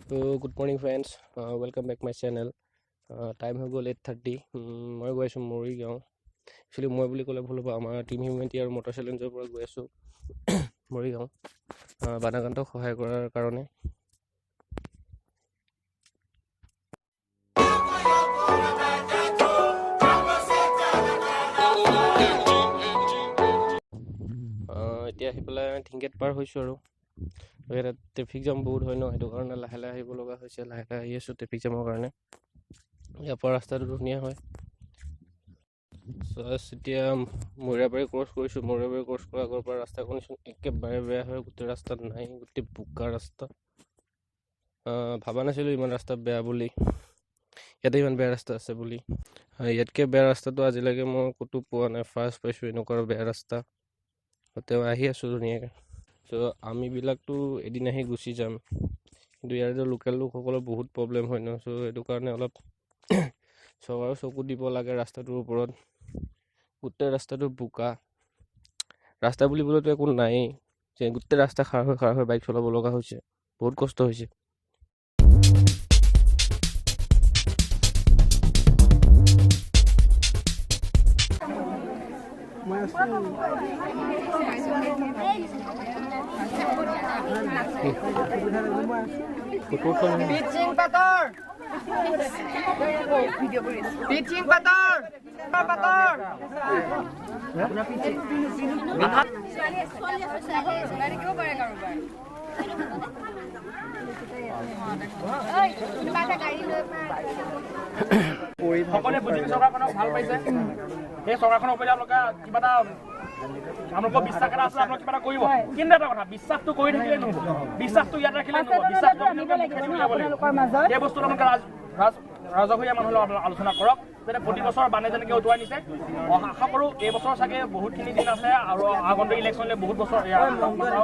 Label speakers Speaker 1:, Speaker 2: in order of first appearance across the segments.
Speaker 1: Good morning friends, welcome back my channel. Time হৈ গ'ল 8:30। মই গৈ আছোঁ মৰিগাঁও। একচুৱেলি মই বুলি ক'লে ভুল হ'ব, আমাৰ টিম হিউমেনিটি আৰু মটৰ চেলেঞ্জৰ পৰা গৈ আছোঁ মৰিগাঁও বানাক্ৰান্তক সহায় কৰাৰ কাৰণে। এতিয়া আহি পেলাই থিংকেট পাৰ হৈছোঁ আৰু ইয়াতে ট্ৰেফিক জাম বহুত হয় ন, সেইটো কাৰণে লাহে লাহে আহিব লগা হৈছে। লাহে লাহে আহি আছোঁ ট্ৰেফিক জামৰ কাৰণে। ইয়াৰ পৰা ৰাস্তাটো ধুনীয়া হয়। এতিয়া মৈৰাবাৰী ক্ৰছ কৰিছোঁ। মৈৰাবাৰী ক্ৰছ কৰাৰ আগৰ পৰা ৰাস্তা কণ্ডিশ্যন একেবাৰে বেয়া হয়, গোটেই ৰাস্তাত নাই, গোটেই বোকা ৰাস্তা। ভবা নাছিলোঁ ইমান ৰাস্তা বেয়া বুলি, ইয়াতে ইমান বেয়া ৰাস্তা আছে বুলি। ইয়াতকৈ বেয়া ৰাস্তাটো আজিলৈকে মই ক'তো পোৱা নাই, ফাৰ্ষ্ট পাইছোঁ এনেকুৱা বেয়া ৰাস্তা। তেওঁ আহি আছোঁ ধুনীয়াকৈ। চ' আমিবিলাকতো এদিন আহি গুচি যাম, কিন্তু ইয়াৰে লোকেল লোকসকলৰ বহুত প্ৰব্লেম হয় ন। চ' সেইটো কাৰণে অলপ চৰকাৰৰ চকু দিব লাগে ৰাস্তাটোৰ ওপৰত। গোটেই ৰাস্তাটো বোকা, ৰাস্তা বুলিবলৈতো একো নায়েই, যে গোটেই ৰাস্তা খাৰ হৈ খাৰ হৈ বাইক চলাব লগা হৈছে, বহুত কষ্ট হৈছে।
Speaker 2: সকলোৱে বুজি চৰকাৰখনক ভাল পাইছে, সেই চৰকাৰখনৰ ওপৰত আপোনালোকে কিবা এটা আপোনালোকৰ বিশ্বাস এটা আছে, আপোনালোকে কিবা এটা কৰিব। কিন্তু এটা কথা, বিশ্বাসটো কৰি থাকিলে নহ'ব, বিশ্বাসটো ইয়াত ৰাখিলে নহ'ব, বিশ্বাসটো এই বস্তুটো আপোনালোকে ৰাজহুৱা মানুহৰ লগত আলোচনা কৰক, যাতে প্ৰতি বছৰ বানে যেনেকৈ উটুৱাই নিছে। আশা কৰোঁ এই বছৰ চাগে বহুতখিনি দিন আছে আৰু আগন্তুক ইলেকশ্যনলৈ বহুত বছৰ,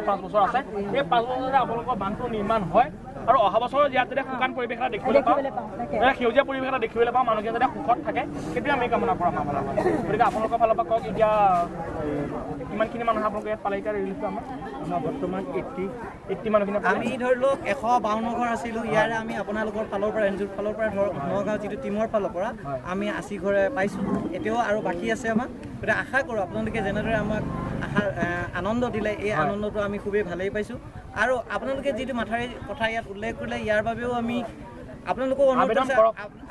Speaker 2: 5 বছৰ আছে। এই 5 বছৰ যাতে আপোনালোকৰ বান্ধটো নিৰ্মাণ হয় আৰু অহা বছৰ ইয়াত যাতে শুকান পৰিৱেশ এটা দেখিবলৈ পাওঁ, সেউজীয়া পৰিৱেশ এটা দেখিবলৈ পাওঁ, মানুহখিনি যাতে সুখত থাকে, সেইটোৱে আমি কামনা কৰোঁ আমাৰ ফালৰ পৰা। গতিকে আপোনালোকৰ ফালৰ পৰা কওক, এতিয়া কিমানখিনি মানুহ আপোনালোকে ইয়াত পালে? এতিয়া ৰিলিফটো আমাৰ
Speaker 3: বৰ্তমান
Speaker 2: 80 মানুহখিনি।
Speaker 3: আমি ধৰি লওক 152 ঘৰ আছিলোঁ, ইয়াৰে আমি আপোনালোকৰ ফালৰ পৰা, এন জি অ'ৰ ফালৰ পৰা, ধৰক নগাঁও যিটো টীমৰ ফালৰ পৰা আমি 80 ঘৰে পাইছোঁ, এতিয়াও আৰু বাকী আছে আমাক। গতিকে আশা কৰোঁ আপোনালোকে যেনেদৰে আমাক আশা আনন্দ দিলে, এই আনন্দটো আমি খুবেই ভালেই পাইছোঁ। আৰু আপোনালোকে যিটো মাথাউৰিৰ কথা ইয়াত উল্লেখ কৰিলে, ইয়াৰ বাবেও আমি আপোনালোকো অনুৰোধ কৰিছোঁ,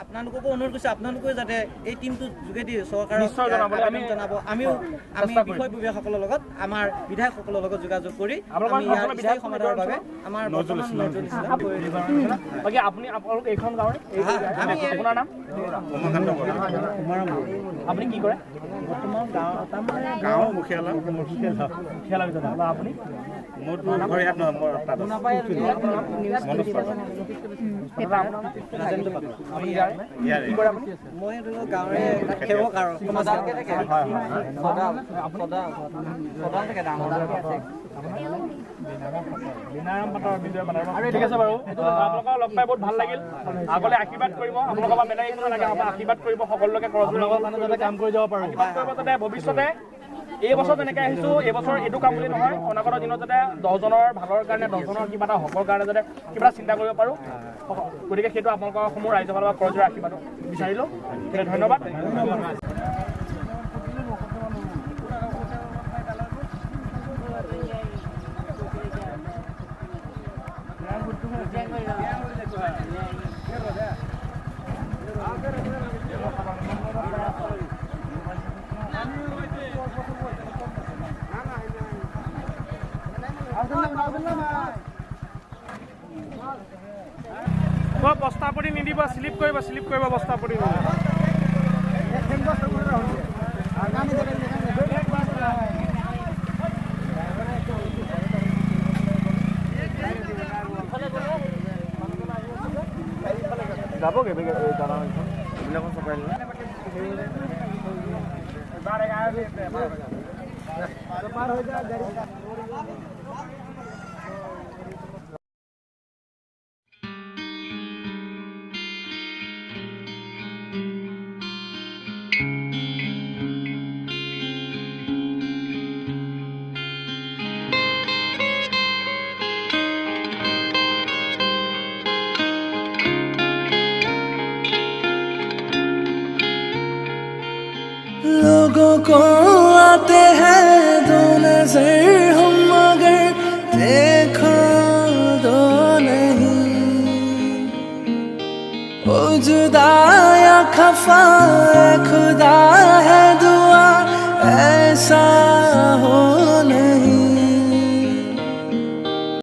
Speaker 3: আপোনালোককো অনুৰোধ কৰিছোঁ, আপোনালোকেও যাতে এই টীমটোৰ যোগেদি চৰকাৰক আবেদন জনাব। আমিও আমি বিষয়ববীয়াসকলৰ লগত, আমাৰ বিধায়কসকলৰ লগত যোগাযোগ কৰি আমি ইয়াৰ স্থায়ী সমাধানৰ বাবে আমাৰ বৰ্তমান নজৰুল ইছলাম।
Speaker 2: বাকী আপুনি আপোনালোক এইখন গাঁৱৰে, আপোনাৰ নাম? আপুনি কি কৰে?
Speaker 3: বৰ্তমান
Speaker 4: গাঁৱৰ মুখিয়ালা।
Speaker 2: মুখিয়ালা ভিতৰত আপুনি?
Speaker 4: মোৰতো ঘৰ ইয়াত নহয়, মোৰ তাত আছে।
Speaker 3: মই গাঁৱৰে সেৱক আৰু
Speaker 2: ঠিক আছে বাৰু, আপোনালোকক লগ পাই বহুত ভাল লাগিল। আগলৈ আশীৰ্বাদ কৰিব, আপোনালোকৰ পৰা বেলেগ একো নালাগে, আপোনাক আশীৰ্বাদ কৰিব, সকলোকে
Speaker 3: কাম কৰি যাব পাৰোঁ।
Speaker 2: আশীৰ্বাদ কৰিব যাতে ভৱিষ্যতে এই বছৰ যেনেকৈ আহিছোঁ, এইবছৰ এইটো কাম বুলি নহয়, অনাগত দিনত যাতে 10জনৰ ভালৰ কাৰণে, 10জনৰ কিবা এটা হকৰ কাৰণে যাতে কিবা এটা চিন্তা কৰিব পাৰোঁ। গতিকে সেইটো আপোনালোকৰ সমূহ ৰাইজৰ ফালৰ পৰা কৰজোৰ আশীৰ্বাদ বিচাৰিলোঁ। ধন্যবাদ। বস্তা পৰি নিদিব, শ্লিপ কৰিব, শ্লিপ কৰিব, বস্তা পৰি নিদিব।
Speaker 4: যাবগৈ এইবিলাকখন চপাই
Speaker 2: Thank
Speaker 5: लोगों को आते हैं दो नजर, हम मगर देखो दो नहीं। ओ जुदा या खफा, ऐ खुदा।